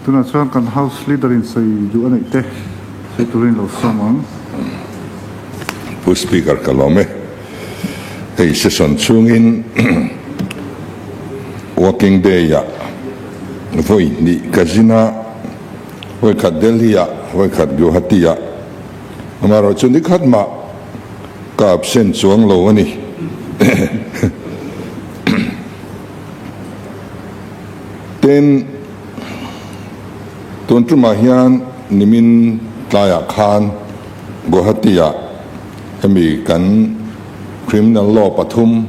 Tunah chuan kan House Leader in sawi duh a neih te sawi turin lo sawm ang. Pu Speaker ka lawm e. Hei session chhungin working day ah vawi hnih ka zin a, vawi khat Delhi ah, vawi khat Guwahati ah. Amaherawhchu ni khat mah ka absent chuang lo a ni. Tin, tun tumah hian nimin tlaiah khan Guwahati-ah hemi kan Criminal Law pathum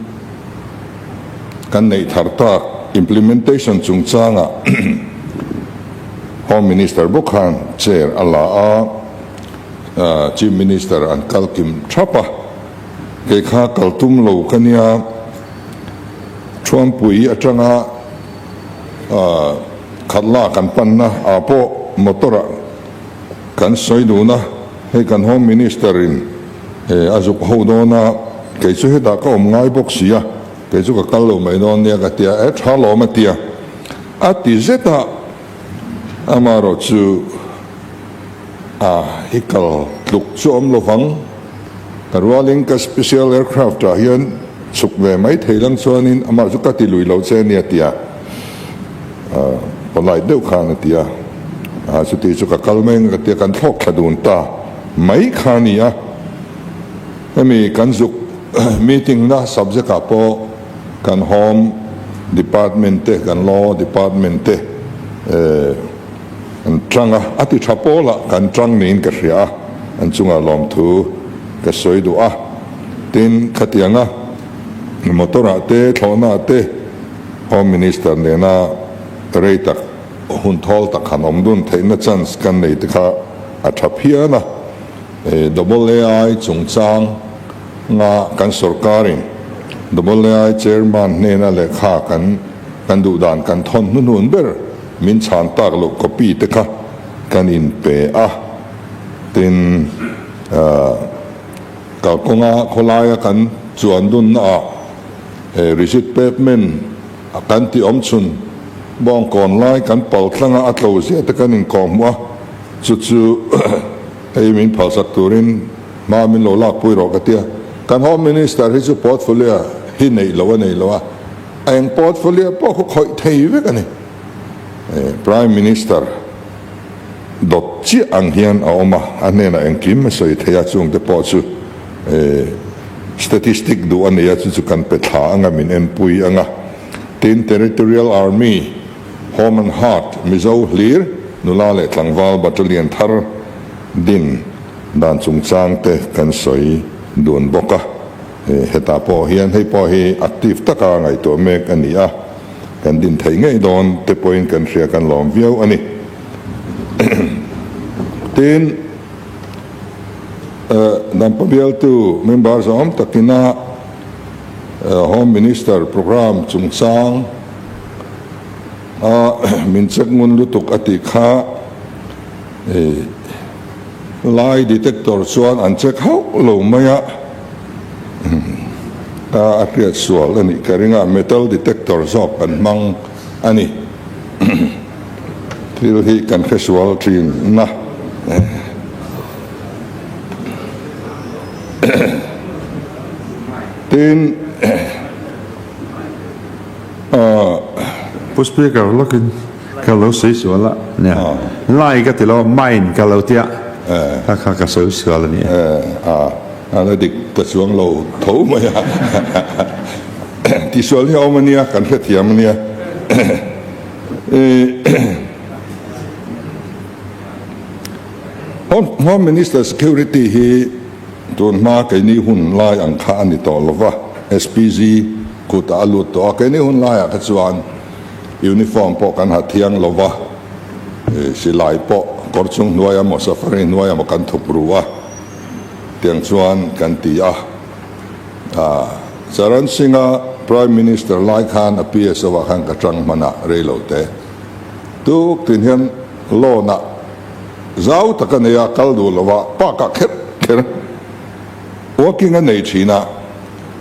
kan neih thar tak implementation chungchangah Home Minister bawk khan chair a la a, Chief Minister an kal kim thap a, kei kha kal tum lo ka nia. Thuampui atanga Khatla kan panna ah pawh motor ah kan sawi dun a, hei kan Home Minister in a zuk ho dawn a, kei chu hetah ka awm ngai bawk si a, kei chu ka kal lo mai dawn nia ka ti a, e tha lawm a ti a, a ti zet a, amaherawhchu a i kal tluk chu awm lovang. Ka rualin ka special aircraft ah hian chhuk ve mai thei lang chuanin amah chu ka ti lui lo che ania tia polite deuh khan a ti a, a chuti chu ka kal mai ang ka tia kan thlawk thla dun ta mai kha a ni a. Hemi kan zuk meeting na subject ah pawh kan home department te kan law department te An tang a, a ti tha pawl ah kan tang niin ka hria a, an chungah lawmthu ka sawi duh a. Tin, khatianga motor ah te, thlawhna ah te Home Minister nena rei tak hun thawl tak han awm dun theihna chance kan nei te kha a tha phian a. Double AI chungchang nga kan sorkarin Double AI Chairman hnena lehkha kan kan duh dan kan thawn hnuhnun ber Min chhan tak loh copy te kha kan in pe a, tin kalkawnga khawlaia kan chuan dunna ah rigid pavement a kan tih awm chhun bawngkawn lai kan pal tlanga a tlo zia te kan inkawhhmuh a, chu chu hei min phalsak turin hma min lo lakpui rawh ka tia. Kan Home Minister hi chu portfolio hi neih loh a nei lo a. A eng portfolio pawh khu khawih thei vek a ni. Prime Minister dawt chiah ang hian a awm a, a hnenah engkim a sawi thei a, chungte pawh chu statistic duh a nei a, chu chu kan pe thla anga min enpui anga. Tin, Territorial Army, Home and Heart, Mizo hlir, nula leh tlangval battalion thar din dan chungchang te kan sawi dun bawk a. Hetah pawh hian hei pawh hi active taka ngaihtuah mek a ni a, kan din theih ngei dawn te pawhin kan hria kan lawm viau a ni. Tin, Dampa bialtu member zawm takina Home Minister programme chungchang a min check ngun lutuk a tih kha Lie detector chuan an check hauh lo mai a, a hriat sual a nih ka ring a, metal detector zawk kan hmang a ni. Thil hi kan hre sual thin na. Tin, Pu Speaker, lawkin Ka lo sawi sual a, nia. Lai ka ti lo, mine ka lo tia, kha kha ka sawi sual a ni e. A, a la dik ta chuang lo tho mai a. Tihsual hi a awm a nia, kan hrethiam a nia. Home Minister Security hi tun hma keini hun lai ang kha a ni tawh lo va, SPG kutah a lut tawh a, keini hun laiah kha chuan Uniform pawh kan ha thiang lo va, silai pawh kawr chung hnuai emaw safari hnuai emaw kan thup ru a, tiang chuan kan ti a. Charan Singh-a Prime Minister lai khan a PSO ah khan ka tang hman a, rei lo te. Tuk tin hian loan ah zau tak a nei a, kal duh lo va, park ah kher kher walking a nei thin a.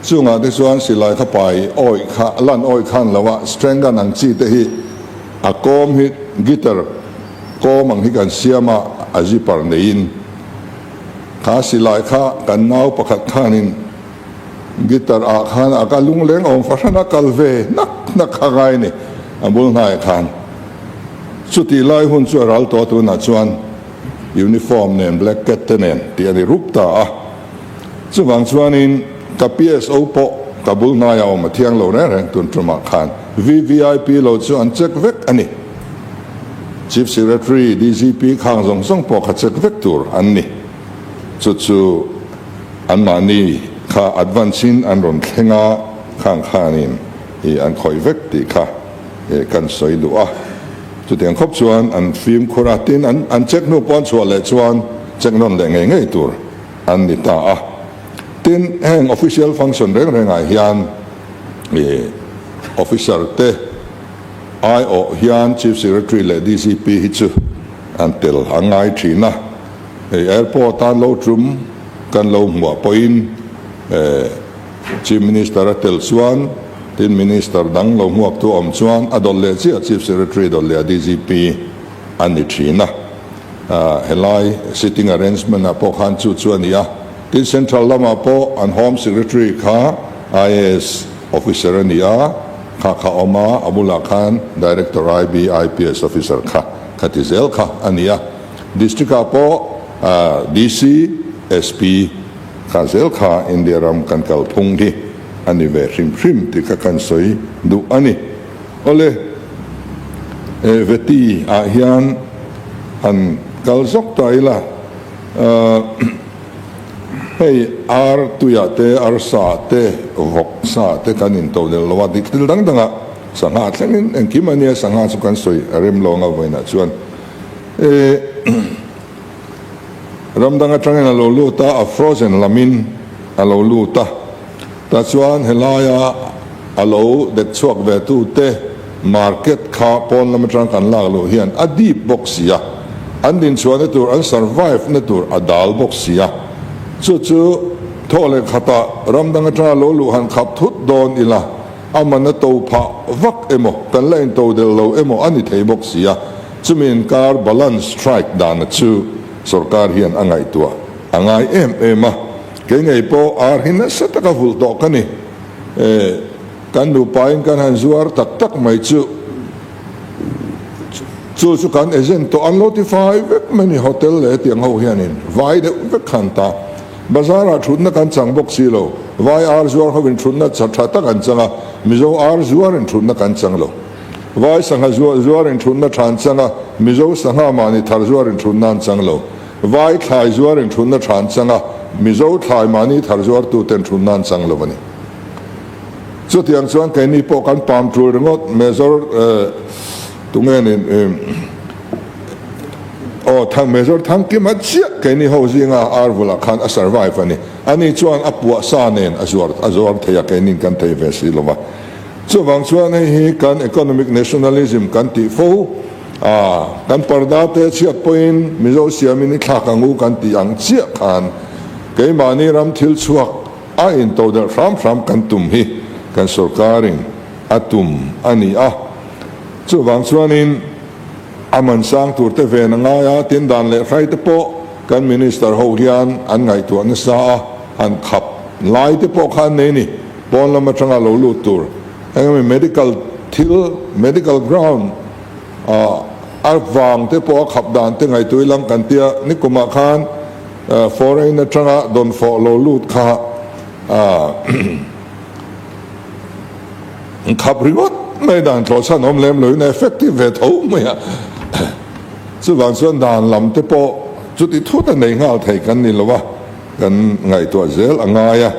Chungah te chuan silai kha pai awih kha lan awih khan lo a, string gun ang chi te hi a kawm hi guitar. Kawm ang hi kan siam a, a zipper neiin. Kha silai kha kan nau pakhat khanin guitar ah khan a ka lungleng awm fahran a kal ve hnak hnak kha ngai ni a bul hnaiah khan. Chutih lai hun chu a ral tawh a tunah chuan uniform nen black cat te nen tih a ni rup ta a. Chuvang chuanin ka PSO pawh ka bul hnaiah awm a thiang lo reng reng tun tumah khan VVIP lo chu an check vek a ni. Chief Secretary, DGP khang zawng zawng pawh kha check vek tur an ni. Chu chu anmahni kha advance in an rawn thleng a, khang khanin i an khawih vek tih kha kan sawi duh a. Chutiang khawp chuan an fimkhur a, tin an check hnu pawn chhuah leh chuan check nawn leh ngei ngei tur an ni ta a. Tin, heng official function reng rengah hian i officer te, Aiawh hian Chief Secretary leh DCP hi chu an tel a ngai thin a, hei airport a lo tum kan lo hmuah pawhin Chief Minister a tel chuan tin Minister dang lo hmuaktu awm chuan a dawlh leh chiah Chief Secretary dawlh leh a DGP a ni thin a, helai sitting arrangement ah pawh khan chu chu a ni a, tin Central lamah pawh an Home Secretary kha IAS Officer a ni a, kha kha awm a, a bulah khan Director IB IPS Officer kha kha ti zel kha a ni a. District ah pawh DC, SP kha zel kha India ram kan kal phung hi a ni ve hrim hrim tih kha kan sawi duh a ni. Awle, Veti ah hian han kal zawk ta ila. Hei ar tuiah te, arsa te, vawk sa te kan into del lo a, dik thil dang dangah sangha thlengin engkim a nia, sangha chu kan sawi a rem lo anga vawiinah chuan e ram dang atangin a lo lut a, a frozen lamin a lo lut a, tah chuan helaia a lo dek chhuak ve tu te market kha pawn lam atang kan lak loh hian a dip bawk si a, an dinchhuahna tur, an survive na tur a dal bawk si a, chu chu thaw leh khatah ram dang atanga lo luh han khap thut dawn ila a man a to phah vak emaw kan la into del lo emaw a ni thei bawk si a, chumi inkar balance strike dana chu sorkar hian a ngaihtuah a ngai em em a, kei ngei pawh ar hi nasa taka vulh tawh ka ni. E, kan nupain kan han zuar tak tak mai chu, chu chu kan agent tawh an lo ti fai vek mai ni, hotel leh hetiang ho hianin vai deuh vek khan ta. Bazar ah thutna kan chang bawk si lo, vai ar zuar hovin thutna tha tha tak an chang a, Mizo ar zuarin thutna kan chang lo. Vai sangha zuarin thutna tha an chang a, Mizo sangha mahni thar zuarin thutna an chang lo. Vai thlai zuarin thutna tha an chang a, Mizo thlai mahni thar zuartuten thutna an chang lo a ni. Chutiang chuan keini pawh kan pam tul ringawt, Major tunge ni aw Thang Major Thangkima chiah keini ho zinga ar bulah khan a survive a ni. Ani chuan a puah sa nen a zuar a zuar thei a, keinin kan thei ve si lo va. Chuvang chuan hei hi kan economic nationalism kan tih fo a, kan parda te chhiat pawhin Mizo siamin i thlak ang u kan tih ang chiah khan keimahni ram thil chhuak A intodelh hram hram kan tum hi kan sorkarin a tum a ni a, chuvang chuanin a man sang tur te ven a ngai a, tin dan leh hrai te pawh kan minister ho hian an ngaihtuah nasa a, han khap lai te pawh kha an nei ni, pawn lam atanga lo lut tur engemaw medical thil, medical ground a vang te pawh a khap dan te ngaihtuah ilang kan tia, nikumah khan. Foreign atanga dawnfawh lo lut kha khap ringawt mai dan tlawhchhan awm lem loin a effective ve tho mai a. Chuvang chuan dan lam te pawh chuti thut a nei nghal thei kan ni lo a, kan ngaihtuah zel a ngai a.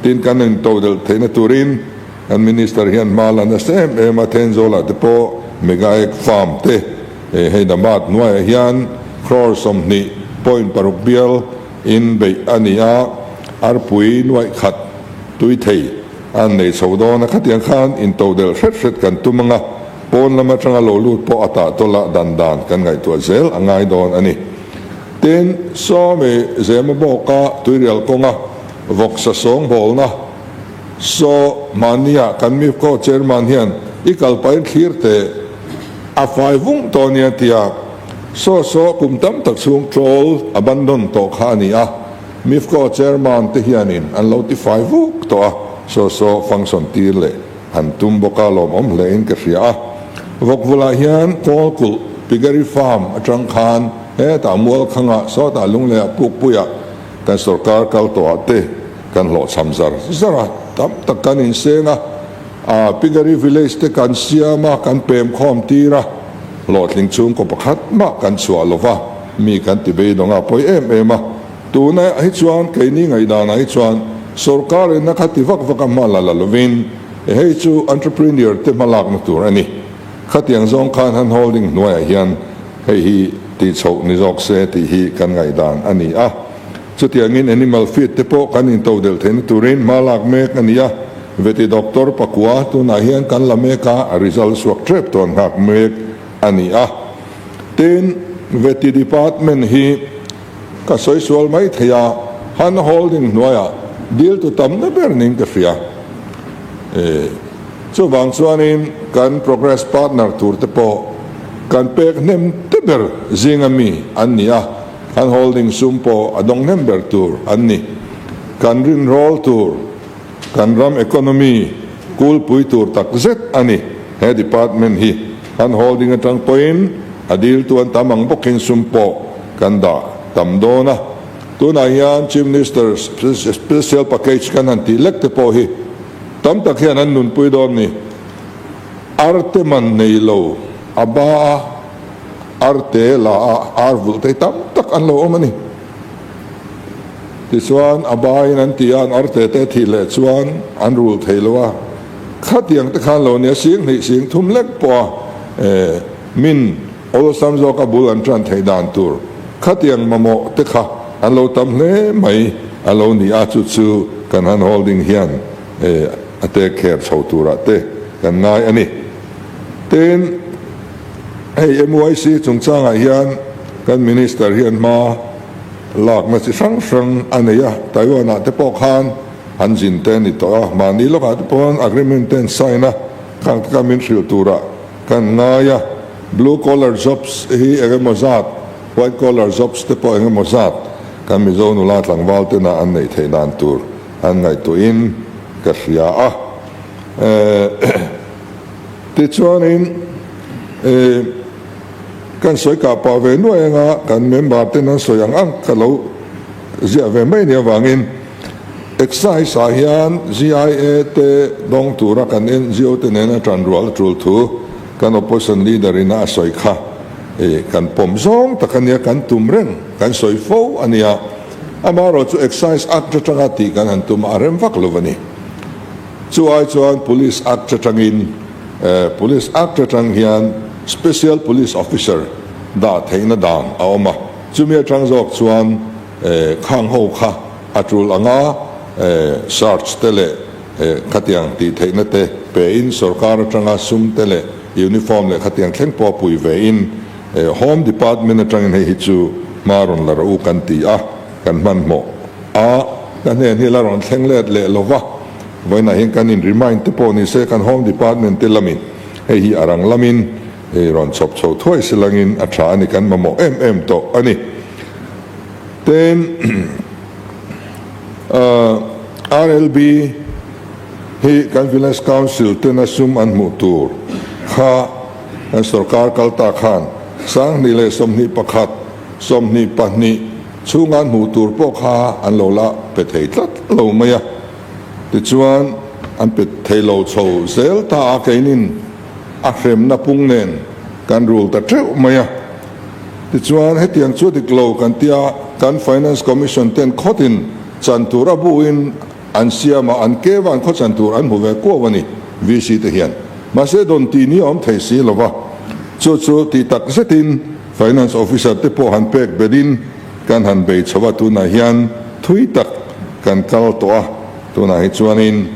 Tin kan intodelh theihna turin kan Minister hian hma la nasa em em a, Thenzawlah te pawh Mega Egg Farm te, Hei Namad hnuaiah hian crore 20.6 bial in beih a ni a, arpui nuaih khat tui thei an nei chho dawn a, khatiang khan intodelh hret hret kan tum ang a, pawn lam atanga lo lut pawh a tah tawlh a dan dan kan ngaihtuah zel a ngai dawn a ni. Tin, Sawmi Zema bawka tuirial kawnga vawksa sawngbawlna saw mahnia kan MIFCO chairman hian i kalpahin thlir teh, A fai vung tawh nia tia Saw saw kum tam tak chhung troll abandon tawh kha a ni a, Mifco chairman te hianin an lo tifai vuk tawh a, saw saw function tir leh an tum bawk a, lawmawm hlein ka hria a. Vawkvulah hian Kawlkulh Piggery Farm atang khan hetah Mualkhangah sawtah Lungleiah Pukpuiah kan sorkar kal tawhah te kan hlawhchham zar zar a, tam tak kan inseng a, a Piggery Village te kan siam a, kan pem khawm tir a, hlawhtling chhungkaw pakhat mah kan chhuah lo va, mi kan ti beidawng a, pawi em em a. Tuna hi chuan keini ngaihdanah hi chuan sorkar in a kha ti vak vak a hma la la lovin hei chu entrepreneur te hma lakna tur a ni. Khatiang zawng khan han holding hnuaiah hian hei hi tih chhoh ni zawk se tih hi kan ngaihdan a ni a. Chutiangin animal feed te pawh kan into delh theihna turin hma lak mek a ni a. Veti doctor pakua tunah hian kan la mek a, a result suak tep tawn nghak mek a ni a. Tin, Veti department hi Ka sawi sual mai thei a, Han Holding hnuaiah deal tu tamna ber ning ka hria. E, chuvang chuanin kan progress partner tur te pawh kan pek hnem te ber zinga mi an ni a, Han Holding sum pawh a dawng hnem ber tur an ni. Kan rinrawl tur, kan ram economy kulpui tur tak zet a ni he department hi. Han Holding atang pawhin a deal tu an tam ang bawkin sum pawh kan dah tam dawn a, tunah hian Chief Minister Special Package kan han tih lek te pawh hi tam tak hian an nunpui dawn ni. Arte man nei lo a ba a, arte la a, ar vulh thei tam tak an lo awm a ni. Tichuan a bain an ti a, an arte te thih leh chuan an rul thei lo a, khatiang te khan lo nia sing hnih sing thum lek pawh a min Awlsam zawka bul an tan theih dan tur khatiang mamawh te kha an lo tam hle mai a lo ni a, chu chu kan han holding hian a take care chho turah te kan ngai a ni. Tin, hei MYC chungchangah hian kan Minister hian hma lakna chi hrang hrang a nei a, Taiwan ah te pawh khan an zin te a ni tawh a, mahni lawkah te pawh agreement te an sign a, khang te kha min hrilh turah Kan ngai a, blue collar jobs hi eng emaw zat, white collar jobs te pawh eng emaw zat kan Mizo nula tlangval tena an neih theih dan tur an ngaihtuahin ka hria a. Tichuanin kan sawi kah pah ve nuai anga kan member ten an sawi ang ang ka lo ziah ve mai nia vangin Excise ah hian GIA te dawng tura kan NGO te nena tanrual a tul thu kan Opposition Leader in a sawi kha kan pawm zawng tak a nia, kan tum reng, kan sawi fo a nia. Amaherawh chu Excise Act atanga tih kan han tum a, a rem vak lo a ni. Chu ai chuan Police Act atangin, Police Act atang hian Special Police Officer dah theihna dan a awm a, chumi atang zawk chuan Khang ho kha a tul anga search te leh khatiang tih theihna te pe in sorkar atanga sum te leh uniform leh khatiang thleng pawh a pui ve in Home Department atangin hei hi chu hma rawn la rawh u kan ti a, kan hmanhmawh a, ka hnen hi la rawn thleng let leh lo va, vawiinah hian kan in remind te pawh ni se kan Home Department te lamin hei hi a rang lamin rawn chhawp chho thuai silangin a tha a ni, kan mamawh em em tawh a ni. Tin, RLB hi kan Village Council tena sum an hmuh tur kha kan sorkar kal ta khan 2021, 22 chhunga an hmuh tur pawh kha an lo la pe thei tlat lo mai a. Tichuan, an pe thei lo chho zel ta a, keinin a hremna pung nen kan rul ta teuh mai a. Tichuan, hetiang chu dik lo kan tia, kan Finance Commission ten khawtin chan tur a buin an siam a, an ke van khaw chan tur an hmu ve kuau a ni, VC te hian. Mahse, dawn tih ni a awm thei si lo va, chu chu tih tak zetin Finance Officer te pawh han pek belin kan han bei chho a, tunah hian thui tak kan kal tawh a, tunah hi chuanin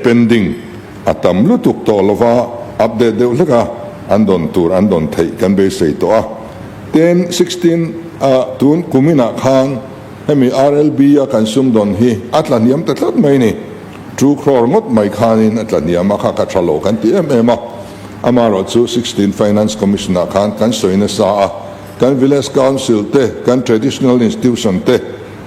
pending A tam lutuk tawh lova update deuh hlek a, an dawn tur an dawn theih kan beisei tawh a. Ten 16 a tun kuminah khan hemi RLB a kan sum dawn hi a tla hniam ta tlat mai ni. Two crore ngawt mai khanin a tla hniam a, kha ka tha lo kan ti em em a. Amaherawhchu 16 Finance Commission ah khan kan sawi nasa a, kan Village Council te, kan Traditional Institution te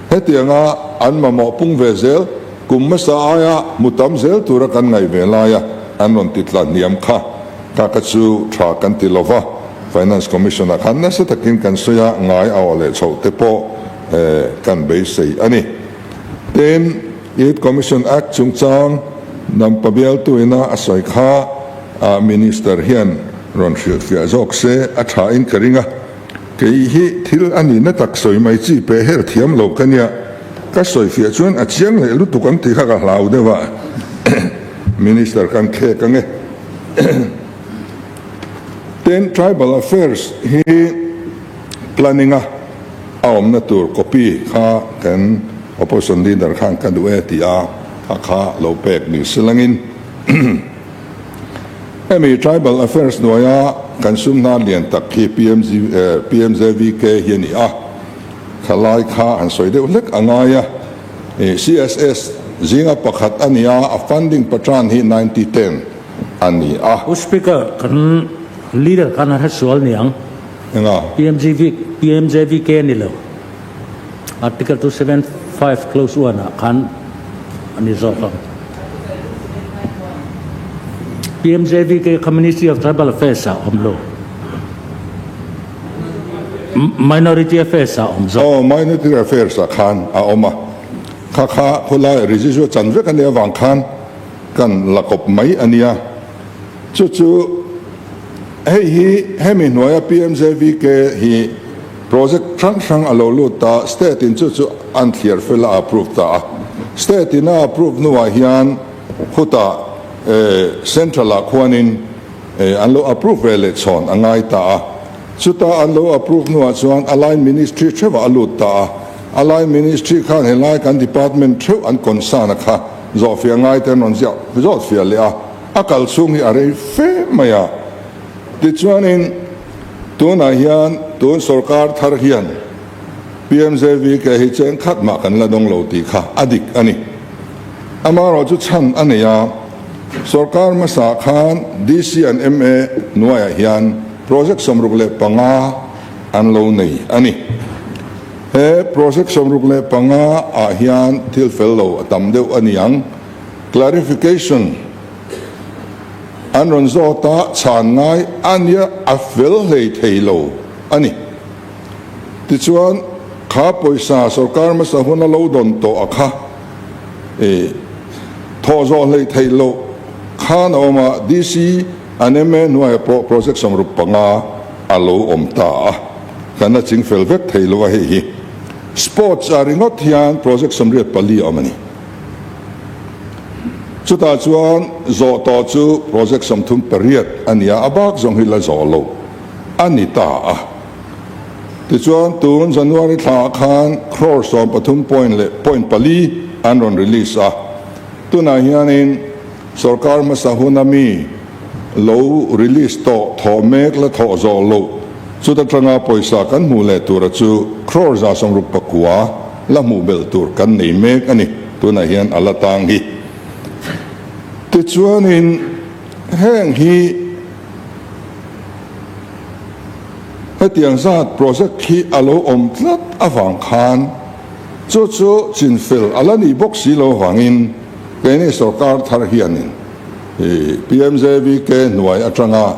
hetianga an mamawh pung ve zel kum hmasa aia hmu tam zel tura kan ngaih ve laia an rawn ti tla hniam kha kha kha chu tha kan ti lova, Finance Commission ah khan nasa takin kan sawi a, ngai a awh leh chhoh te pawh kan beisei a ni. Tin, Youth Commission Act chungchang Nampa bialtu ina a sawi kha ah Minister hian rawn hrilhfiah zawk se a tha in ka ring a, kei hi thil a nihna tak sawi mai chi peh her thiam lo ka nia, ka sawifiah chuan a chiang leh lutuk ang tih kha ka hlau deuh a, Minister kan khek ang e. Tin, Tribal Affairs hi Planning a a awmna tur copy kha kan Opposition Leader khan ka duh e tih a kha kha lo pek ni silangin hemi Tribal Affairs hnuaia kan sum hnar lian tak hi PMJVK hi a ni a, khalai kha han sawi deuh hlek a ngai a, CSS zinga pakhat a ni a, a funding patran hi 90-10 a ni a. Pu Speaker, kan Leader khan a hresual niang. Enga? PMGV, PMJVK a ni lo. Article 275 clause 1 ah khan a ni zawk ang. PMJVK kha Ministry of Tribal Affairs ah awm lo. Minority Affairs ah awm zawk. Aw, Minority Affairs ah khan a awm a. Kha kha khawlai Rijiju chan vek a nih avang khan kan la kawp mai a nia. Chu chu Hei hi hemi hnuaia PMJVK hi project hrang hrang a lo lut ta, state in chu chu an thliar fel a approve ta a. State in a approve hnuah hian khutah central ah khuanin an lo approve ve leh chhawn a ngai ta a. Chuta an lo approve hnuah chuan a line ministry theuhah a lut ta a. A line ministry khan helai kan department theuh an concern a kha zawhfiah ngai te an rawn ziah zawtfiah leh a. A kal chhung hi a rei fe mai a, tichuanin tunah hian tun sorkar thar hian PMJVK hi cheng khat mah kan la dawng lo tih kha a dik a ni. Amaherawh chu chhan a nei a, sorkar hmasa khan DC and MA hnuaiah hian project 65 an lo nei a ni. He project 65 ah hian thil fel lo a tam deuh a ni ang. Clarification, An rawn zawt a, chhan ngai a nia a fel hlei thei lo a ni. Tichuan, kha pawisa sorkar hmasa huna lo dawn tawh a kha i thawh zawh hlei theih loh khan a awm a, DC an MA hnuaiah pawh project 65 a lo awm ta a, kan la ching fel vek thei lo a hei hi. Sports ah ringawt hian project 84 a awm a ni. Chutah chuan zawh tawh chu project 38 a ni a, a bak zawng hi la zawh lo a ni ta a. Tichuan tun January thlaah khan crore 13 point leh point pali an rawn release a, tunah hianin sorkar hmasa huna mi lo release tawh thawh mek la thawh zawh loh chuta tanga pawisa kan hmuh leh tura chu crore 169 La hmuh belh tur kan nei mek a ni, tunah hian a la tang hi. Tichuanin heng hi hetiang zat project hi a lo awm tlat avang khan chu chu chinfel a la nih bawk si lo avangin keini sorkar thar hianin PMJVK hnuai atanga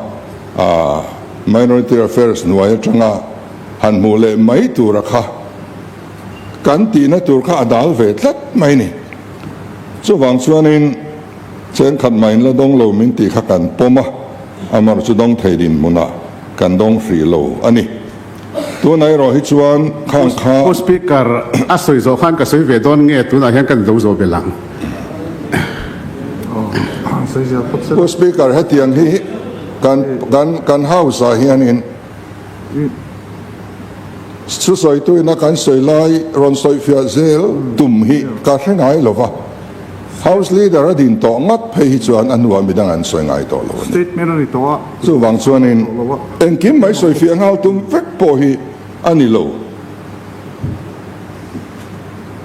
Minority Affairs hnuai atanga han hmuh leh mai tura kha Kan tihna tur kha a dal ve tlat mai ni. Chuvang chuanin cheng khat mah in la dawng lo min tih kha kan pawm a, amar chu dawng thei dinhmunah kan dawng hrih lo a ni. Tunah erawh hi chuan khang kha. Pu Speaker, a sawi zawh khan ka sawi ve dawn nge tunah hian kan do zawh belh ang. Pu Speaker, hetiang hi kan kan kan House ah hianin. Thusawi-tuina kan sawi lai rawn sawifiah zel tum hi ka hre ngai lo va, House Leader a din tawh ngat phei hi chuan a hnuah midang an sawi ngai tawh lo a ni. Chuvang chuanin engkim mai sawifiah nghal tum vek pawh hi a ni lo.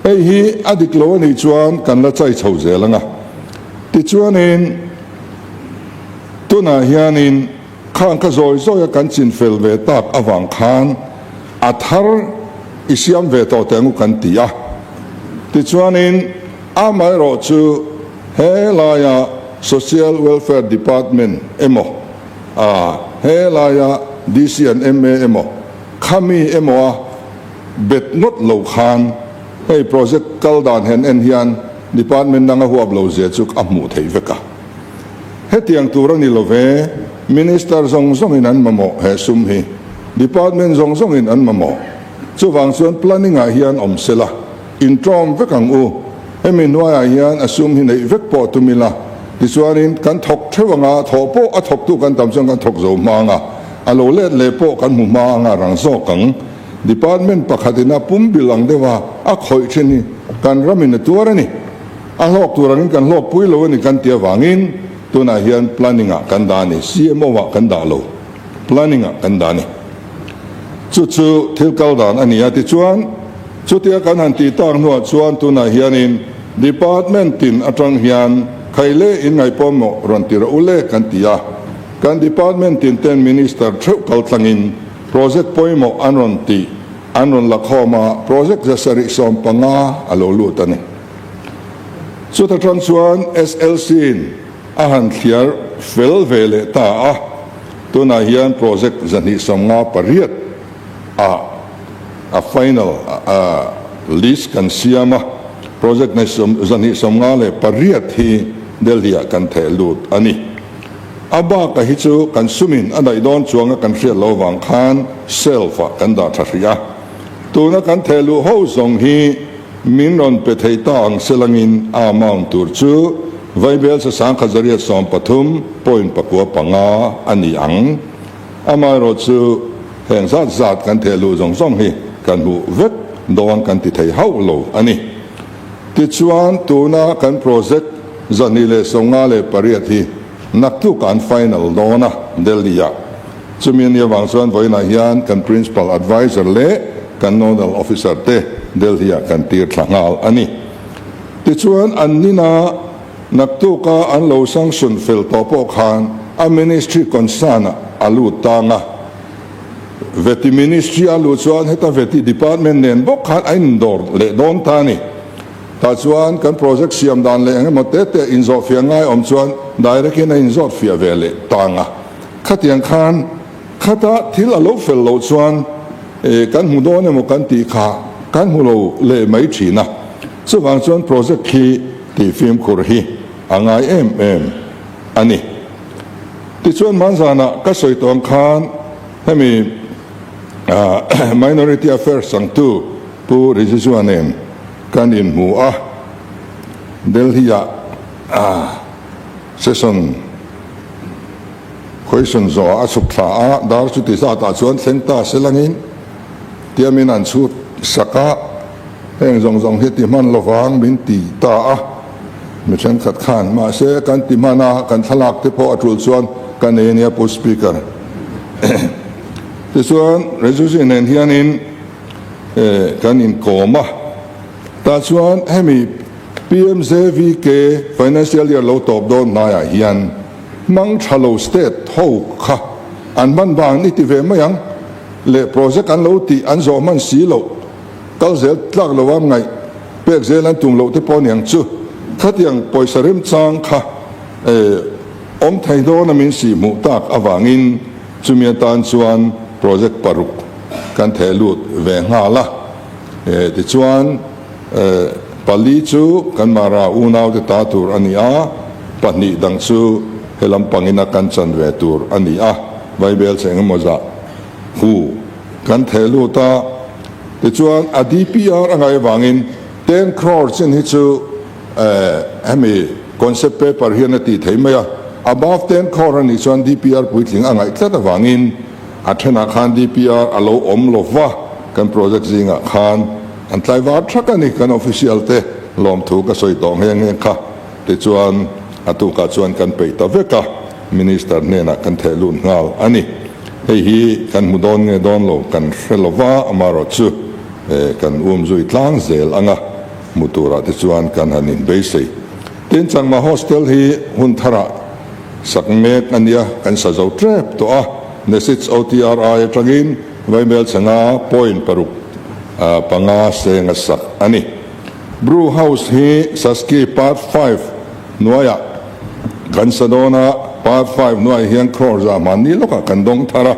Hei hi a dik lo a nih chuan kan la chai chho zel ang a. Tichuanin. Tunah hianin khang kha zawi zawia kan chinfel ve tak avang khan a thar i siam ve tawh teh angu kan ti a. Tichuanin amaherawh chu he laia Social Welfare Department emaw, he laia DC and MA emaw, khami emaw a bet ngawt lo khan hei project kal dan hen en hian department danga huap lo zia chu a hmuh theih vek a. Hetiang tur a ni lo ve, Minister zawng zawngin an mamawh he sum hi, Department zawng zawngin an mamawh. Chuvang chuan planning ah hian awm sela, intawm vek ang u. Hemi hnuaiah hian a sum hi neih vek pawh tum ila, tichuanin kan thawk theuh anga thawh pawh a thawktu kan tam chuan kan thawk zo hma anga, a lo let leh pawh kan hmu hma anga rang zawk ang. Department pakhatin a pumbilh ang deuha a khawih thin hi kan ramin a tuar a ni. A hlawk tur angin kan hlawk pui lo a ni kan ti avangin tunah hian planning ah kan dah a ni, CMO ah kan dah lo, planning ah kan dah a ni. Chu chu thil kal dan a ni a, tichuan chutia kan han tih tak hnuah chuan tunah hianin department tin atang hian khaile in ngaihpawimawh rawn ti rawh u le kan ti a, kan department tin ten minister theuh kal tlangin project pawimawh an rawn tih an rawn la khawm a, project 750 a lo lut a ni. Chuta tang chuan SLC-in a han thliar fel ve leh ta a, tunah hian project 258 ah a final list kan siam a, project 258 hi Delhi-ah kan theh lut a ni. A baka hi chu kan sumin a daih dawn chuanga kan hriat loh vang khan shelf-ah kan dah tha hrih a, tuna kan theh luh ho zawng hi Min rawn pe thei ta ang selangin a amount tur chu Vaibel sasang kha 113 point 9 a ni ang. Amaherawh chu heng zat zat kan theh luh zawng zawng hi kan hmuh vek dawn kan ti thei hauh lo a ni. Tichuan tuna kan project 258 hi naktuk an final dawn a Delhi-ah. Chumi a nih avang chuan vawiinah hian kan Principal Adviser leh kan Nodal Officer te Delhi-ah kan tir thla nghal a ni. Tichuan an nina naktuka an lo sanction fel tawh pawh khan a Ministry concern-ah a lut tang a. Veti Ministry a luh chuan heta Veti Department nen bawk khan a indawr leh dawn ta a ni. Tah chuan kan project siam dan leh engemaw te te inzawhfiah ngai awm chuan direct-in a inzawtfiah ve leh tang a. Khatiang khan khata thil a lo fel loh chuan kan hmu dawn emaw kan tih kha kan hmu lo leh mai thin a, chuvang chuan project hi tih fimkhur hi a ngai em em a ni. Tichuan hmanzanah ka sawi tawng khan hemi Minority Affairs changtu Pu Rijiju nen kan inhmu a, Delhi-ah Session question zawhah a chhuk thla a, dar chuti zatah chuan thleng ta se langin tiamin an chhut sak a, heng zawng zawng hi ti hman lovang min ti ta a, mi thenkhat khan mahse kan ti hman a, kan thlalak te pawh a tul chuan ka nei ania Pu Speaker. Tichuan Rejuji nen hianin kan inkawm a, tah chuan hemi PMJVK Financial Year lo tawp dawn hnaiah hian hmang tha lo state ho kha an hman vang i ti ve mai ang le project an lo tih an zawh hman si loh kal zel tlak lo a ngaih pek zel an tum loh te pawh aniang chu khatiang pawisa remchang kha awm thei dawn a min sih hmuh tak avangin chumi atan chuan project paruk kan theh lut ve nghal a tichuan Pali chu kan Mara unaute ta tur a ni a, pahnih dang chu he lampangina kan chan ve tur a ni a, Vaibel che engemaw zah hu kan theh lut a. Tichuan a DPR a ngaih avangin ten crore chin hi chu hemi concept paper hian a tih thei mai a, above ten crore a nih chuan DPR puitling a ngaih tlat avangin a thenah khan DPR a lo awm lo va, kan project zingah khan. An tlaivar thak a ni, kan official te lawmthu ka sawi tawh nghe nghe kha. Tichuan a tukah chuan kan peih ta vek a, Minister hnenah kan theh lut nghal a ni. Hei hi kan hmu dawn nge dawn lo kan hre lo va, amaherawh chu kan um zui tlang zel ang a, hmu turah te chuan kan han inbeisei. Tin, Changma Hostel hi hun tharah. sak mek a nia, kan sa zo tep tawh a. Nesits OTRI atangin Vaimel chhanga point paruk panga seng a sak a ni. Brew House hi Saski Part Five hnuaiah kan sa dawn a, Part Five hnuaiah hian crore za hmanni lawkah kan dawng thar a.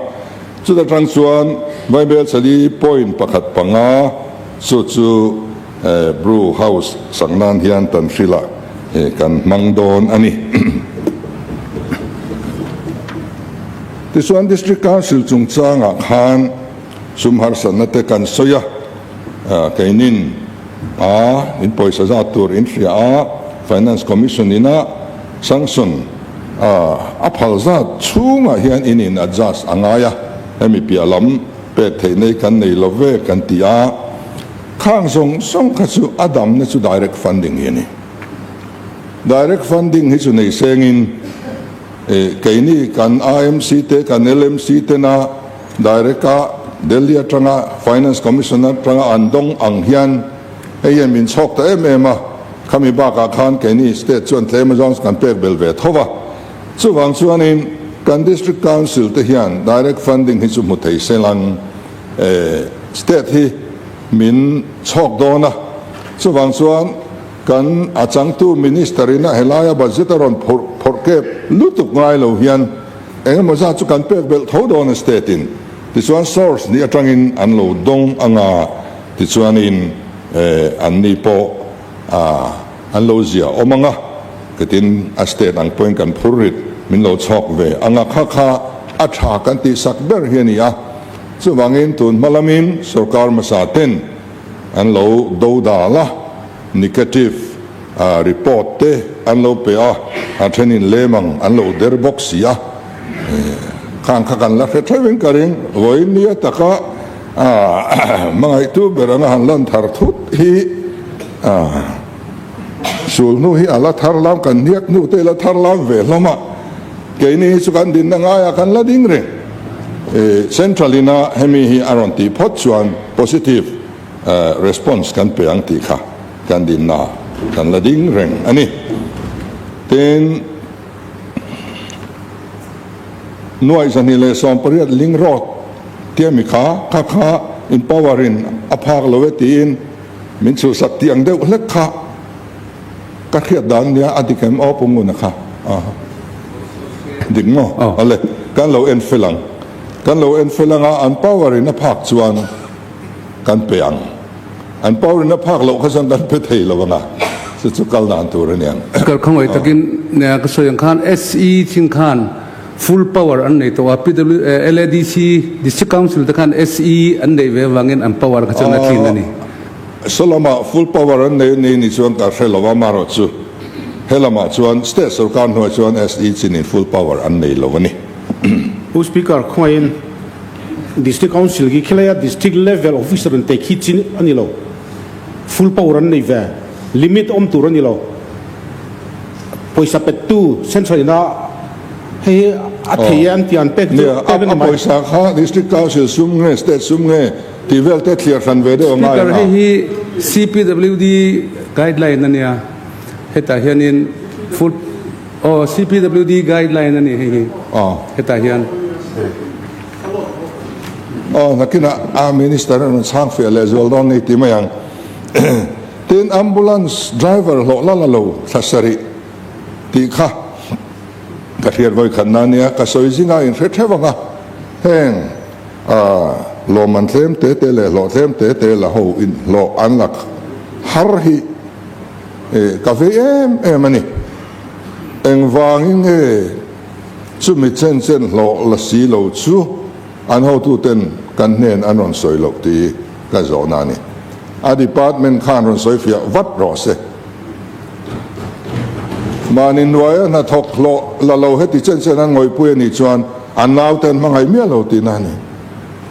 Chuta tang chuan Vaimel chhali point pakhat panga chu chu Brew House sak nan hian tan hrilah kan hmang dawn a ni. Tichuan District Council chungchangah khan sum harsatna te kan sawi a, keinin a in pawisa zat tur in hria a, Finance Commission ina sanction a phal zat chhungah hian in in adjust a ngai a, hemi piah lam pek theih nei kan nei lo ve kan ti a, khang zawng zawng kha chu a damna chu direct funding hi a ni. Direct funding hi chu nei sengin. Keini kan IMC te, kan LMC tena direct a Delhi atanga Finance Commission atanga an dawng ang hian hei hian min chhawk ta em em a, khami bakah khan keini state chuan tlem azawng kan pek bel ve tho va. Chuvang chuanin kan District Council te hian direct funding hi chu hmu thei se lang state hi min chhawk dawn a, chuvang chuan Kan a changtu Minister in a helaia budget a rawn phurh phawrh kep lutuk ngai lo hian eng emaw zat chu kan pek belh tho dawn a state in tichuan source ni atangin an lo dawng anga tichuanin an ni pawh an lo zia awm anga ketin a state ang pawhin kan phur rit min lo chhawk ve anga kha kha a tha kan tih sak ber hi a ni a chuvangin tun hma lamin sorkar hmasa ten an lo do dal a, negative report te an lo pe a, a thenin lem ang an lo der bawk si a, khang kha kan la hre theuhin ka ring, vawiin nia taka hmangaihtu ber anga han lan thar thut hi sul hnu hi a la thar lam, kan hniak hnu te la thar lam ve hlawm a, keini hi chu kan dinna ngaiah kan la ding reng. Central ina hemi hi a rawn tih phawt chuan positive response kan pe ang tih kha kan dinna kan la ding reng a ni. Tin, nuaih 218 ling road tia mi kha kha kha in power in a phak lo e tiin min chhuhsak tih ang deuh hlek kha Ka hriat dan nia a dik em aw Pu Nguna kha dik maw ale kan lo en fel ang kan lo en fel anga an power in a phak chuan kan pe ang an power in a phak loh kha chuan kan pe thei lo anga chu chu kal dan tur a niang. Kal khawngaih takin ka sawi ang khan SE thing khan full power an nei tawh a PW LADC District Council te khan SE an neih ve avangin an power kha chuan a tlin a ni. Sawlamah full power an nei ni ni chuan ka hre lo a, amaherawhchu helamah chuan state sorkar hnuai chuan SE chinin full power an nei lo a ni. Pu Speaker, khawngaihin District Council khi khilaia District Level Officer in te khi chin a ni lo, full power an nei ve, limit awm tur a ni lo, pawisa pettu Central ina hei hi a thei e an ti an pek chu pek a ni mai. A pawisa kha District Council sum nge State sum nge Tih vel te thliar hran ve deuh a ngai Speaker, a. hei hi CPWD guideline a nia, hetah hianin full aw CPWD guideline a ni hei hi hetah hian. Aw nakinah a Minister a rawn chhang fiah leh zual dawn ni ti mai ang. Tin ambulance driver hlawh la la lo thla sarih tih kha ka hriat vawi khatna a nia, ka sawi zingah in hre theuh ang a, heng A lawmman tlem te te leh hlawh tlem te te la ho in hlawh an lak har hi ka vei em em a ni. Engvangin nge chumi chen chen hlawh la si lo chu an hotuten kan hnen an rawn sawi loh tih hi ka zawhna a ni. A department khan rawn sawi fiah vat rawh se. Mahni hnuaia hnathawk hlawh la lo heti chen chen an ngawihpui a nih chuan an naute an hmangaih miah lo tihna a ni.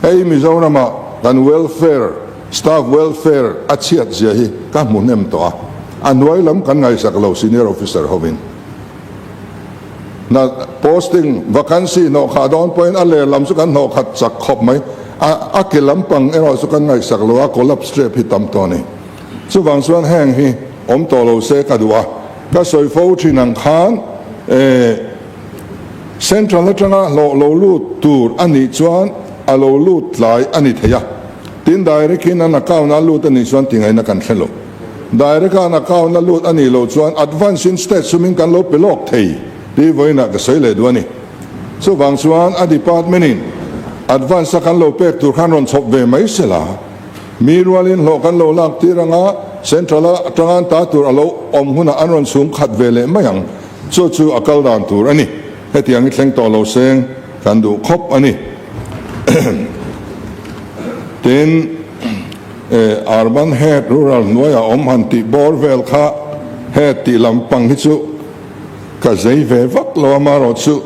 Hei Mizorama kan welfare, staff welfare a chhiat zia hi ka hmu hnem tawh a, a hnuai lam kan ngaihsak lo senior officer hovin. Hna posting, vacancy hnawhkhah dawn pawhin a ler lam chu kan hnawhkhat chak khawp mai, a ke lampang erawh chu kan ngaihsak lo a, collapse trap hi tam tawh a ni. Chuvang chuan heng hi awm tawh lo se ka duh a, ka sawi fo thin ang khan eh. Central atanga hlawh lo lut tur a nih chuan a lo lut tlai a ni thei a, tin direct in an account a lut a nih chuan tingaihna kan hre lo. Direct a an account a lut a nih loh chuan advance in state sumin kan lo pe lawk thei tih vawiinah ka sawi leh duh a ni. Chuvang chuan a department in advance a kan lo pek tur khan rawn chhawp ve mai se la, mi rualin hlawh kan lo lak tir anga central a atanga an ta tur a lo awm hunah an rawn chhung khat ve leh mai ang. Chu chu a kal dan tur a ni. Hetiang hi thleng tawh lo seng kan duh khawp a ni. Tin, urban head rural hnuaiah awm han tih bawr vel kha head tih lampang hi chu ka zei ve vak lo a, amaherawhchu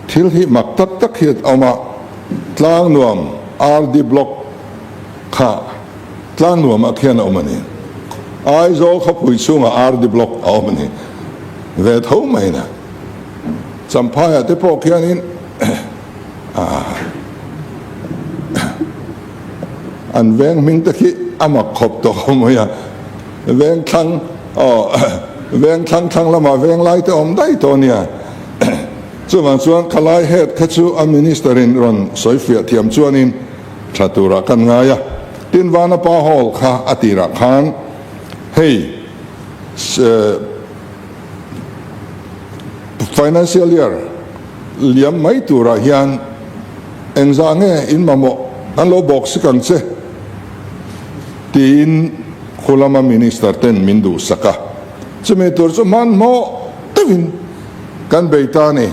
thil hi mak tak tak hi a awm a, Tlangnuam RD Block kha Tlangnuamah khian a awm a ni. Aizawl khawpui chhungah RD Block a awm a ni ve tho mai na. Champhaiah te pawh khianin an veng hming te khi a mak khawp tawh khawp mai a. Veng thlang aw veng thlang thlang lamah veng lai te awm daih tawh a nia. Chuvang chuan khalai head kha chu a minister in rawn sawifiah thiam chuanin tha turah kan ngai a. Tin Vanapa Hall kha a tirah khan hei financial year liam mai turah hian engzah nge in mamawh kan lo bawk sik ang che tiin khulama minister ten min duhsak a. Chumi tur chu hmanhmawh deuhin kan bei ta a ni.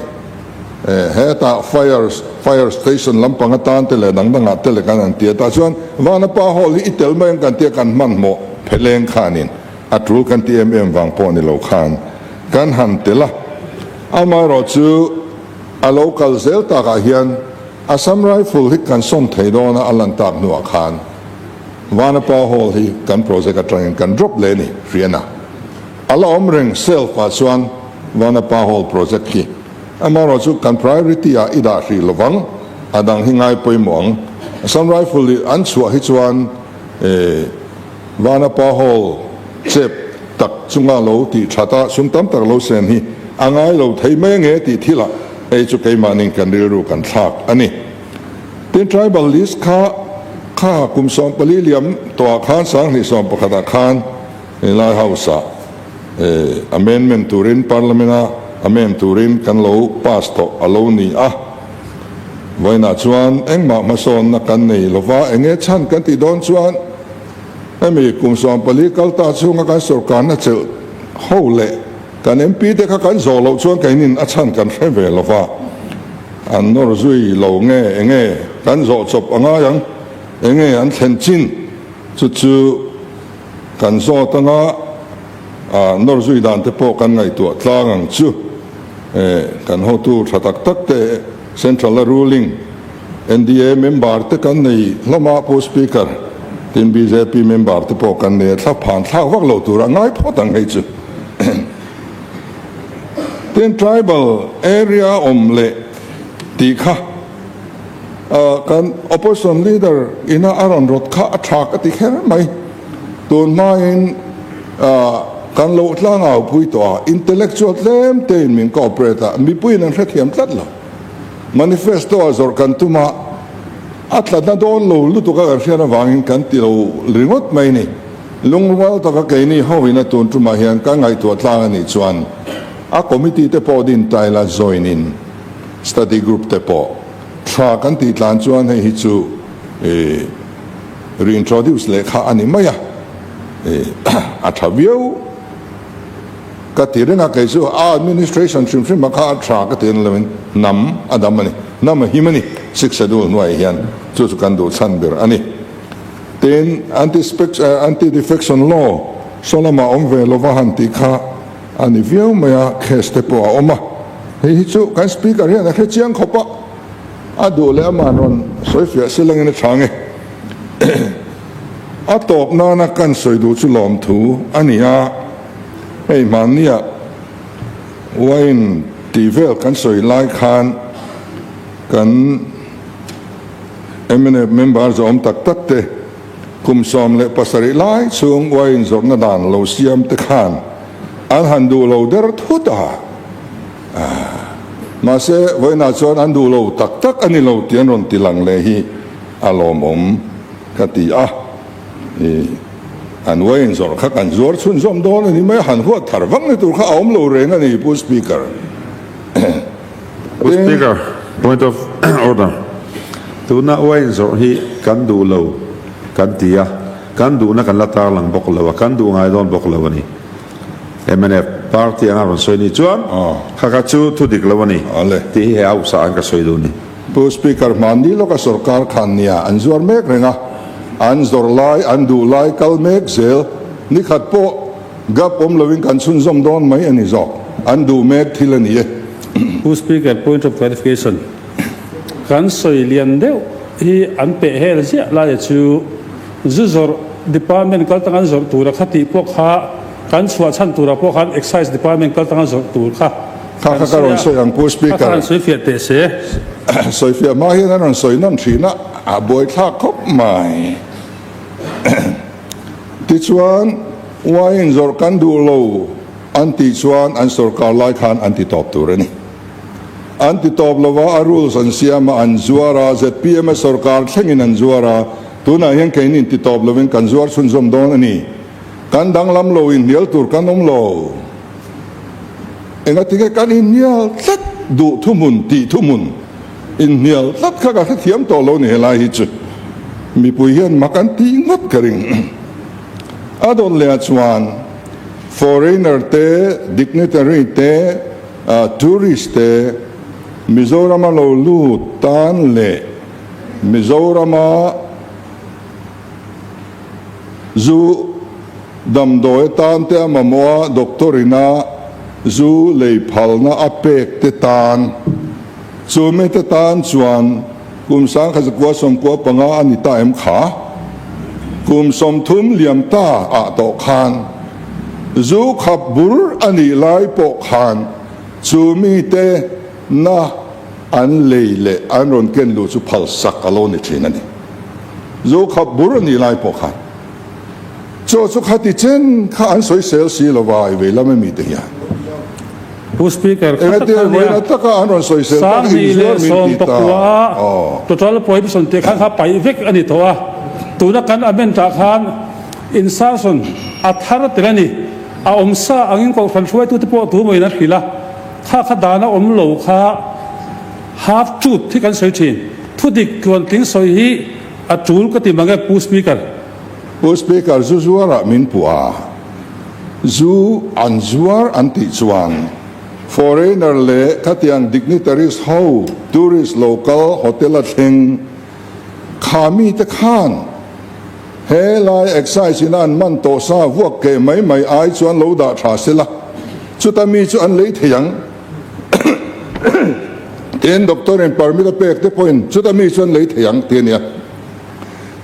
Hetah fire fire station lampang atan te leh dang dangah te leh kan han ti a, tah chuan Vanapa Hall hi i tel mai ang kan tia kan hmanhmawh pheleng khanin a tul kan ti em em vang pawh ni lo khan kan han tel a. Amaherawhchu a lo kal zel takah hian Assam Rifle hi kan sawn thei dawn a, a lan tak hnuah khan Vanapa Hall hi kan project atangin kan drop leh a ni, Hriana. A la awm reng self ah chuan Vanapa Hall project hi amaherawh chu kan priority ah i dah hrih lovang, a dang hi ngai pawimawh ang. Assam Rifle i an chhuah hi chuan Vanapa Hall chep tak chunga lo tih that a sum tam tak lo sen hi a ngai lo thei mai ange tih thil ah hei chu keimahni kan rilru kan thlak a ni. Tin tribal list kha kha kum 14 liam tawh ah khan 2011 ah khan Helai House ah amendment turin Parliament a amend turin kan lo pass tawh a lo ni a. Vawiinah chuan engmah hmasawnna kan nei lova, enge chhan kan tih dawn chuan hemi kum 14 kal ta chhunga kan sorkarna chelh ho leh kan MP te kha kan zawh loh chuan keinin a chhan kan hre ve lova, an nawr zui lo nge enge kan zawh chawp a ngai ang, enge an thlen chin chu chu. Kan zawt anga nawr zui dan te pawh kan ngaihtuah tlang ang chu. Kan hotu tha tak tak te Central a ruling NDA member te kan nei hlawm a, Pu Speaker, tin bjp member te pawh kan nei a, thla phan thlak vak lo tur a ngai phawt ang hei chu. Tin tribal area awm leh tih kha Kan opposition leader ina a rawn rawt kha a tha ka ti kher mai. Tun hmain kan lo tlangau pui tawh a, intellectual tlem tein min cooperate a, mipuiin an hrethiam tlat lo. Manifesto a zawrh kan tum a, a tlatna dawn lo lutuk a kan hriat avangin kan ti lo ringawt mai ni. Lungrual taka keini ho ina tun tumah hian kan ngaihtuah tlang a nih chuan a committee te pawh din taila join in Study group te pawh tha kan tih tlan chuan hei hi chu reintroduce leh kha a ni mai a, a tha viau ka ti reng a, kei chu a administration hrim hrim a kha a tha ka ti en lovin hnam a dam a ni, hnam a him a ni, six schedule hnuaiah hian chu chu kan duh chhan ber a ni. Tin, anti-defection law saw lamah awm ve lova han tih kha A ni viau mai a, case te pawh a awm a, hei hi chu kan speaker hian a hre chiang khawp a, a duh leh aman rawn sawi fiah si langin a tha nge. A tawp nana kan sawi duh chu lawmthu a ni a, hei hmannia wine tih vel kan sawi lai khan kan mnf member zawm tak tak te, Kum 17 lai chhung wine zawrhna dan lo siam te khan an han duh lo der thut a. Mahse, vawiinah chuan an duh lo tak tak a ni lo tih an rawn ti lang leh hi a lawmawm ka ti a. I an uain zawrh kha kan zuar chhunzawm dawn a ni mai a, han huat thar vak na tur kha a awm lo reng a ni, Pu Speaker. Pu Speaker, point of order. Tuna uain zawrh hi kan duh lo kan ti a, kan duhna kan la tarlang bawk lo a, kan duh ngai dawn bawk lo a ni. Mnf party anga rawn sawi ni chuan kha kha chu thu dik lo a ni tih hi he hausa an ka sawi duh ni. Pu Speaker, hmanni lawka sorkar khan nia an zuar mek reng a, an zawrh lai, an duh lai kal mek zel, nikhat pawh gap awm loin kan chhunzawm dawn mai a ni zawk, an duh mek thil a ni e. Pu Speaker, point of clarification, kan sawi lian deuh hi an peh hel ziah laia chu zu zawrh department kal tanga an zawrh tura kha tih pawh kha kan chhuah chhan turah pawh khan excise department kal tanga zawrh tur kha Kha kha ka rawn sawi ang Pu Speaker. Kha kha han sawi fiah teh se. Sawi fiah hma hian an rawn sawi nawn thin a, a buaithlak khawp mai. Tichuan wine zawrh kan duh lo an tih chuan an sorkar lai khan an ti tawp tur a ni. An ti tawp lo va, a rules an siam a, an zuar a, zpm a sorkar thlengin an zuar a, tunah hian keini in ti tawp lovin kan zuar chhunzawm dawn a ni. Kan danglam lo inhnial tur kan awm lo. Engatinge kan inhnial tlat duh thuhmun tih thuhmun inhnial tlat kha ka hrethiam tawh lo ni helai hi chu mipui hian mak an tih ngawt ka ring. A dawn leh ah chuan foreigner te, dignitary te, tourist te Mizorama lo lut tan leh Mizorama Zu damdawi atan te a mamawh a, doctor ina zu lei phalna a pek te tan. Chu mi te tan chuan kum 1995 a ni ta em kha? Kum 30 liam ta ah tawh khan zu khap bur a nih lai pawh khan chu mi te na an lei leh an rawn ken luh chu phal sak a lo ni thin a ni. Zo khap bur a nih lai pawh khan chaw chu khati chen kha an sawi sel si lo va, i vei lam emi te hian. Pu Speaker, kha tak Engatir kha nia. vawiina taka an rawn sawi sel tak Sangni inzuar leh min ti ta. sawmpakua Aw. total prohibition tih khan kha paih vek a ni tawh a. Tuna kan amend ah khan insertion a thar tel a ni. A awm sa angin kohhran hruaitute pawh tumahin an hrilh a. Kha kha dan a awm lo kha half truth hi kan sawi thin. Thu dik tluantling sawi hi a tul ka ti mang e Pu Speaker. Pu Speaker, zu zuarah min puh a, zu an zuar an tih chuan foreigner leh khatiang dignitaries ho, tourist lo kal hotel a thleng kha mite khan He lai excise in a an man tawh sa vuak keh mai mai ai chuan lo dah tha se la, chuta mi chu an lei thei ang. Tin, doctor in permit a pek te pawhin chuta mi chu an lei thei ang ti a nia.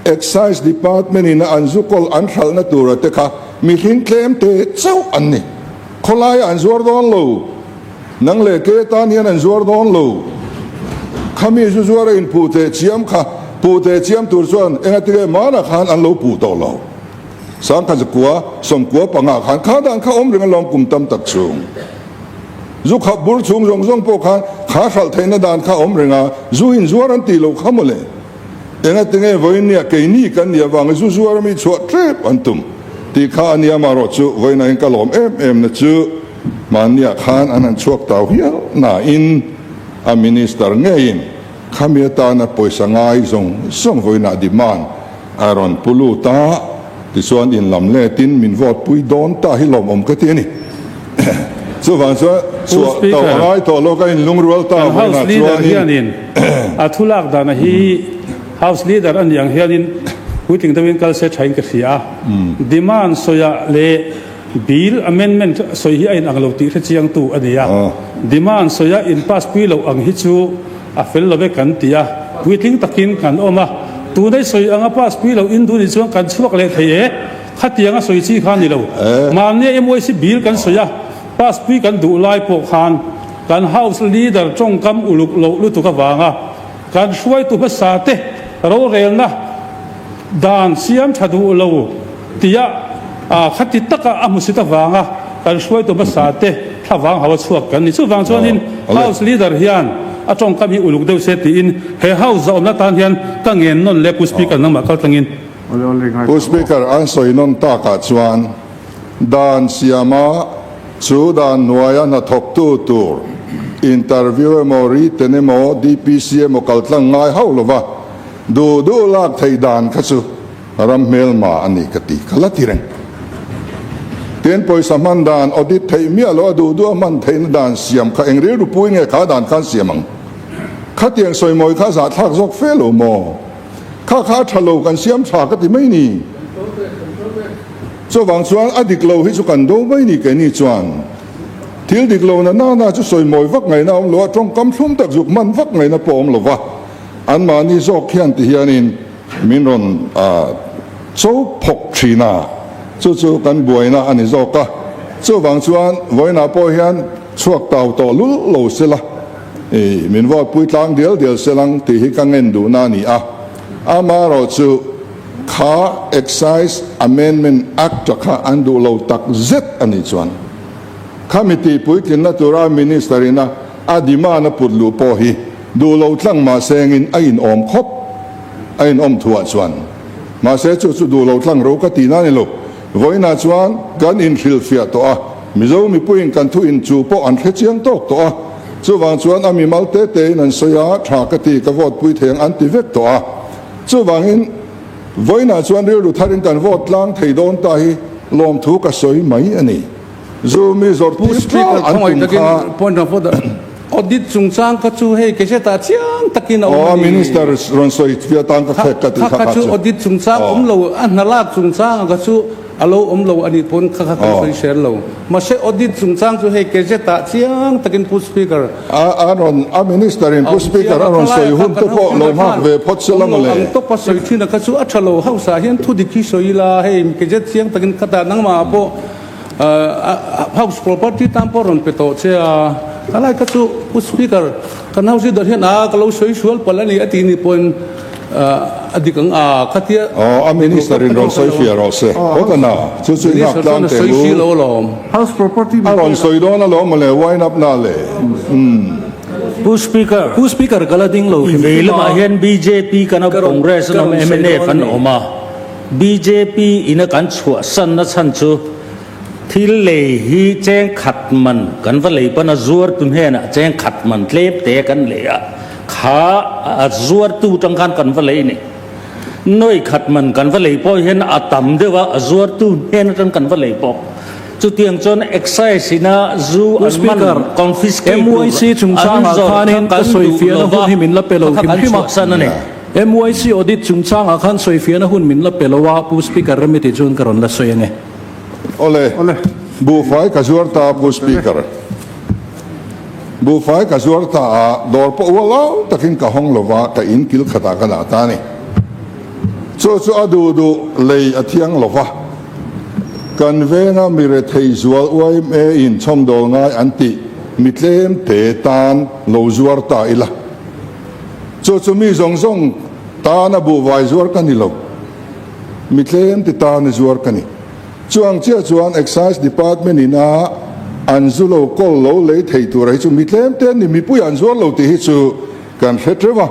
Excise department in a an zu kawl an hralhna tura te kha mihring tlem te chauh an ni. Khawlaiah an zuar dawn lo. Nang leh ke tan hian an zuar dawn lo. Khami zu zuar a inpuh teh chiam kha, puh teh chiam tur chuan engatinge manah khan an lo puh tawh lo. 1945 khan kha dan kha awm reng alawm kum tam tak chhung. Zu khap bur chhung zawng zawng pawh khan kha hralh theihna dan kha awm reng a, zu inzuar an tih loh kha mawle. Engatinge vawiin keini kan nih avanga zu zuar ami chhuah tep an tum tih kha a nia marawh chu vawiinah hian ka lawm em em na chu mahniah khan an han chhuak tau hial nain a minister ngeiin khami atana pawisa ngai zawng zawng vawiinah demand a rawn pu lut a, tichuan in lam letin min vote pui dawn ta hi lawmawm ka ti a ni. Chuvang chuan Pu chhuah tauh Speaker, a ngai tawh lo ka inlungrual ta kan vawiinah House Leader chuanin. hianin a thu lak dana hi House Leader a nih ang hianin puitling deuhin kal se thain ka hria a. Demand sawiah leh Bill amendment sawi hi a inang lo tih hrechiangtu a ni a. Demand sawia in pass pui loh ang hi chu a fel lo ve kan ti a, puitling takin kan awm a. Tunai sawi anga pass pui loh in duh nih chuan kan chhuak leh thei e. Khatianga sawi chi kha a ni lo. Mahnia MYC bill kan sawi a, pass pui kan duh lai pawh khan kan House Leader tawngkam uluk loh lutuk avanga kan hruaitu hmasa te rorelna dan siam tha duh lo tia khati taka a hmusit avanga kan hruaitu hmasa te. thlavang hau a chhuak kan ni. Chuvang chuanin House Leader hian a tawngkam hi uluk deuh se tiin he House zahawmna tan hian ka ngen nawn leh Pu Speaker nangmah kal tlangin. Pu Speaker, an sawi nawn takah chuan dan siama chu dan hnuaia hnathawktu tur interview emaw written emaw DPC emaw kaltlang ngai hauh lova duh duh lak theih dan kha chu Ram hmelma a ni ka ti ka la ti reng. Tin, pawisa hman dan audit theih miah loh a duh duh a hman theihna dan siam kha eng rilru pui nge kha dan khan siam ang? Khatiang sawimawi kha zahthlak zawk fe lo maw? Kha kha a tha lo kan siam tha ka ti mai ni. Chuvang chuan a dik lo hi chu kan do mai ni keini chuan. Thil dik lo na na na chu sawimawi vak ngaihna a awm lo a, tawngkam thlum tak zuk hman vak ngaihna pawh a awm lo va. Anmahni zawk hian ti hianin Min rawn cho phawk thin a, chu chu kan buaina a ni zawk a. Chuvang chuan vawiinah pawh hian chhuak tau tawh lul lo sela, i min vote pui tlang dial dial selang tih hi ka ngen duhna a ni a. Amaherawh chu kha Excise Amendment Act-a kha an duh lo tak zet a nih chuan khami tih puitlinna tura Minister ina a demand a put luh pawh hi duh lo tlang mahsengin a inawm khawp. A inawm thuah chuan, Mahse chu chu duh lo tlang ro ka ti na ni lo. Vawiinah chuan kan inhrilhfiah tawh a, Mizo mipuiin kan thu in chu pawh an hre chiang tawk tawh a. Chuvang chuan a mimal te tein an sawi a, tha ka ti, ka vote pui thei ang an ti vek tawh a. Chuvangin vawiinah chuan rilru tharin kan vote tlang thei dawn ta hi lawmthu ka sawi mai a ni. Zu mi zawrh Pu tir Speaker, tlang an khawngaih tum takin kha. point of order, audit chungchang kha chu hei ke hriatah chiang takin a awm Aw, a ni. Minister rawn sawi fiah tan ka khek ka ti Kha kha kha kha chu chu. audit chungchang Aw. awm lo, a hna lak chungchang kha chu a lo awm lo a nih pawn kha kha kan Aw. sawi hriat lo. Mahse audit chungchang chu hei ke hriatah chiang takin Pu Speaker, A a rawn, a Minister in a Pu awm Speaker chiang a, a rawn khalai sawi kha hun kan te pawh house lo leader nghak khan ve phawt se la awm lo mawle. ang tawpa sawi thin a kha chu a tha lo, house ah hian thu dik hi sawi ila hei ke zet chiang takin khatah nangmah ah pawh House property tan pawh rawn pe tawh che a, ka lai kha chu Pu Speaker kan House Leader hian a ka lo sawi sual palh a ni a tih ni pawhin a dik ang a khatia Aw a Minister in rawn sawi fiah rawh se aw ka na chu chu i nghak tlang teh lu. House property A rawn sawi dawn alawm mawle wind up na le umm. Pu Speaker, Pu Speaker ka la ding lo hrim vei hrim a. lamah hian bjp kan awm, Congress an awm, mnf an awm a. Bjp ina kan chhuahsanna chhan chu thil lei hi cheng khat man kan va lei pawn a zuartu hnenah cheng khat man tlem te kan lei a, kha a zuartu tang khan kan va lei a ni. Nawi khat man kan va lei pawh hian a tam deuh a, a zuartu hnen atang kan va lei bawk. Chutiang chuan excise ina zu Pu an man Speaker, confiscate tur MYC an chungchangah zawrh kha khanin ka kan duh sawifiahna lova hun hi min la pe lo kha kha hrim kan hrim a. chhuahsan a ni. MYC audit chungchangah khan sawifiahna hun min la pe lo a, Pu Speaker Remiti chuan ka rawn la sawi ange. Awle, buhfai ka zuar ta Pu Speaker. Buhfai ka zuar ta a, dawr pawh ual au takin ka hawng lo va, ka in kil khatah ka dah ta a ni. Chu chu a duh duh lei a thiang lo va, kan venga mi rethei zual yma in chhawmdawl ngai an tih mi tlem te tan lo zuar ta ila. Chu chu mi zawng zawng tana buhvai zuar ka ni lo, mi tlem ti tana zuar ka ni. Chuang chiah chuan Excise Department in a an zu lo kawl lo lei thei tura hi chu mi tlem te an ni, mipui an zuar lo tih hi chu kan hre teuh a.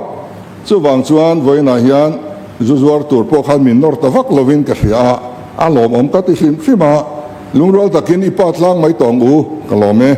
Chuvang chuan vawiinah hian zu zuar tur pawh khan min nawr ta vak lovin ka hria a, a lawmawm ka ti hrim hrim a, lungrual takin i pa tlang mai tawng u, ka lawm e.